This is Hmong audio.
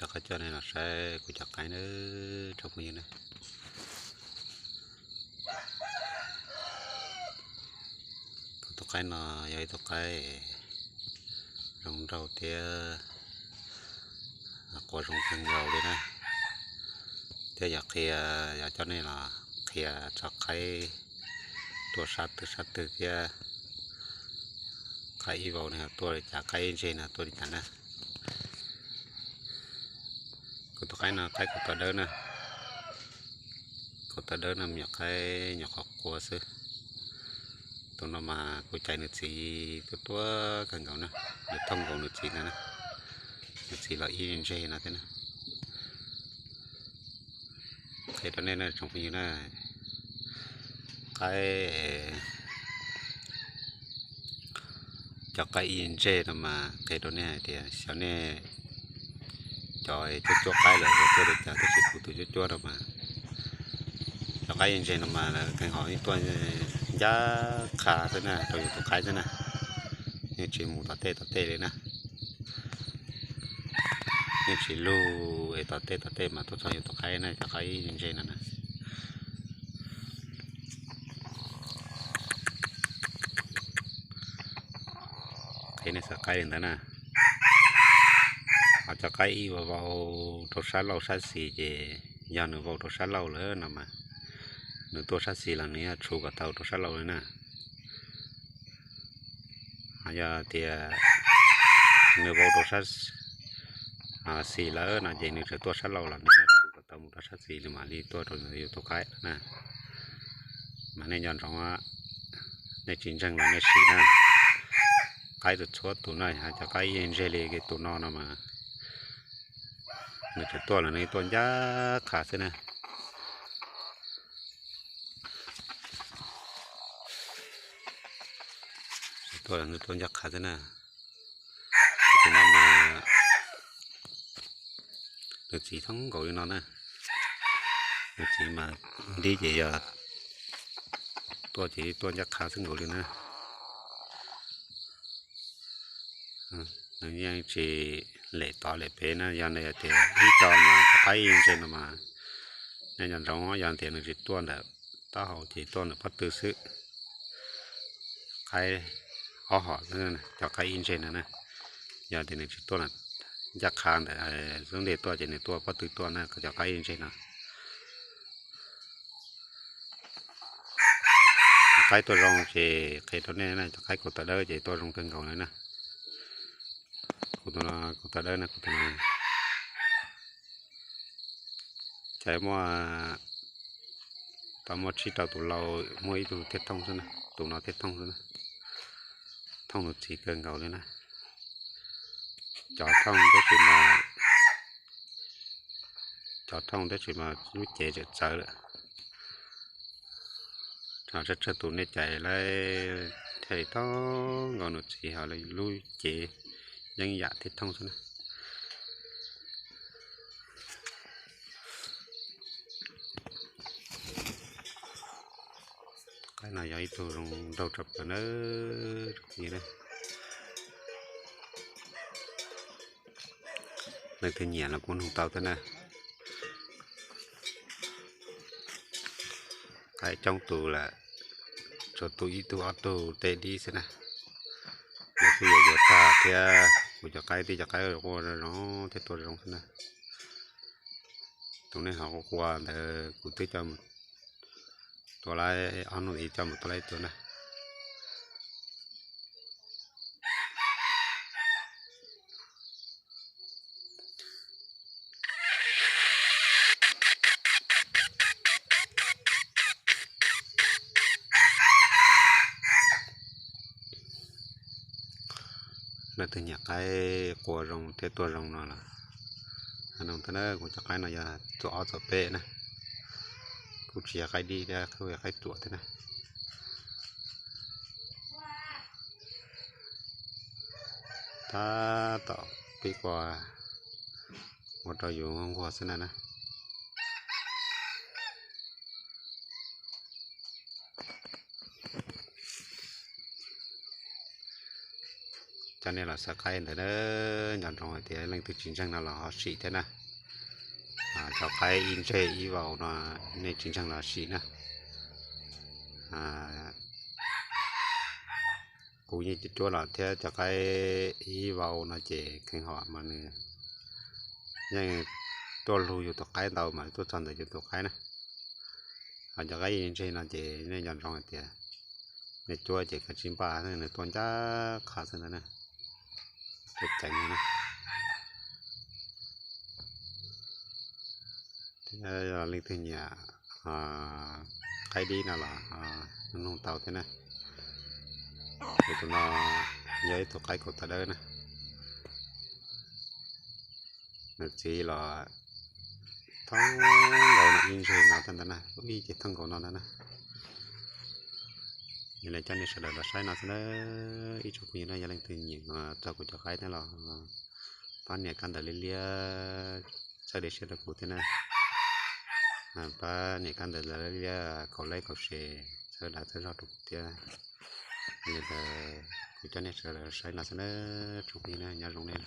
Qab coj nej los saib kuv cov qaib nawb tsoom phooj ywg na. Kuv tus qaib no yog ib tug qaib zoo nraug thiab quav zoo kawg nkaus li na. Thiab yog qhia, yog coj nej los qhia txog qaib tuaj sab twg sab twg thiab qaib ib vau no tuaj li cas, qaib ib ntseg no tuaj li cas na. Kuv tus qaib no qaib kaum tawv dawb na. Kaum tawv dawb no me nyuam qaib nyuam qhuav qua xwb. Tus no mas kuv cais nws txiv tuaj tuaj kawg nkaus na, nws thooj nkaus nws txiv ntag na. Nws txiv los ib ntseg no thiab na. Qhia rau nej na tsoom phooj ywg na, qaib, cov qaib ib ntseg no mas qhia rau nej hais tias xyov nej cov cuab cuab qaib lawm yog tuaj li cas, tab sis kuv tus cuab cuab no mas cov qaib ib ntseg no mas lawv kheev ho tuaj ncaj qha xwb na, rau yus tus qaib xwb na. Yeej tsis mus tom tej tom tej li na. Yeej tsis lug es tom tej tom tej mas tuaj txog yus tus qaib na, cov qaib ib ntseg no na. Qhia nej xav qaib li ntawd na. Ho cov qaib ib uas vau rau sab laug sab xis ces yog nws vau rau sab laug lawm no mas nws tuaj sab xis los nws yuav tshuv kom tau rau sab laug li na. Ho yog tias nws vau rau sab xis lawm no ces nws tseem tuaj sab laug los nws yuav tshuv kom tau mus rau sab xis nws mam li tuaj rau yus tus qaib na. Mas nej nco ntsoov, nej tsis ntseeg los nej sim na. Qaib txhua tus no, cov qaib ib ntseg li tus no no mas nws tseem tuaj los nws tuaj ncaj qha xwb na. Tuaj los nws tuaj ncaj qha xwb na. Tus no mas nws txiv thooj nkaus li no na. Nws txiv mas ntib ces yog tuaj ces tuaj ncaj qha xwb nkaus li na. Nws yeej tsis lem tod lem pem na, yog tias ib co mas cov qaib ib ntseg no mas nej nco ntsoov, yog tias nws tsis tuaj ntawm taub hau ces tuaj ntawm pob tw xwb. Qaib ob hom, cov qaib ib ntseg no na, yog tias nws tsis tuaj ncaj qha ntawm xub ntiag tuaj ces nws tuaj pob tw tuaj na, cov qaib ib ntseg no. Qaib tuaj zoo ces qhia rau nej na, cov qaib kaum tawv dawb ces tuaj zoo kawg nkaus li na. Kuv tus no kaum tawv dawb na, kuv tus no ces muaj, tau muaj tsib rau tus lau, muaj ib tug thiaj thooj xwb na, tus no thiaj thooj xwb na. Thooj nws txiv kawg nkaus li na. Cov thooj tab sis mas, cov thooj tab sis mas lub cev tseem txawv lawm. Tsawg tsawg tus nej cais lawm thiaj li thooj nkaus nws txiv, ho lub cev yeeb yam thiaj thooj xwb na. Qaib no yog ib tug zoo nraug tshaj plaws nawb. Leej twg nyiam los kuv nug tau thiab na. Qaib coob tus lawm, tsuas tu ib tug ob tug tej dib xwb na. Lawv kuj yuav yuav tag thiab, kuv cov qaib tib cov qaib quaj zoo thiab tuaj zoo xwb na. Tus nej ho quaj quaj ntawd kuv twb coj mus tua lawm ob hnub ib coj mus tua lawm ib tug na. Leej twg nyiam qaib quaj zoo thiab tuaj zoo no los hais no thiab na, kuv cov qaib no yog txuam ob txuam peb na, kuj tsis yog qaib dib thiab, kuj yog qaib txuam thiab na. Tab tom pib qua ua rau yus nquag xwb na na. coj nej los xav qaib ntawd na. Nco ntsoov hais tias leej twg tsis ntseeg no los ho sim thiab na. Cov qaib ib ntseg ib vau no nej tsis ntseeg los sim na. Kuv yeej cuab los thiab cov qaib ib vau no ces kheev hom mas nws yeej tuaj lug yus tus qaib ntau mas tuaj txog ntawm yus tus qaib na. Ho cov qaib ib ntseg no ces nej nco ntsoov hais tias nej cuab ces kav tsij npaj xwb, nws tuaj ncaj qha xwb ntag na. Tuaj ceev na. Leej twg nyiam qaib dib no los nug tau thiab na. Tus no yog ib tug qaib kaus tawv dawb na. Nws txiv los thooj nkaus no ib ntseg no tag ntawd na, lub ib ces thooj nkaus no ntag na. Yog li coj nej sawv daws los saib no xwb na. Ib tsoom phooj ywg na, yog leej twg nyiam txog kuv cov qaib thiab los pab nias kab ntawv liab liab txhawb dej siab rau kuv thiab na. Pab nias kab ntawv liab liab kaum like kaum share txhawb dag txhawb zog rau kuv thiab. Yog li ntawd kuv coj nej sawv daws saib no xwb na, tsoom phooj ywg na, nyob zoo nej.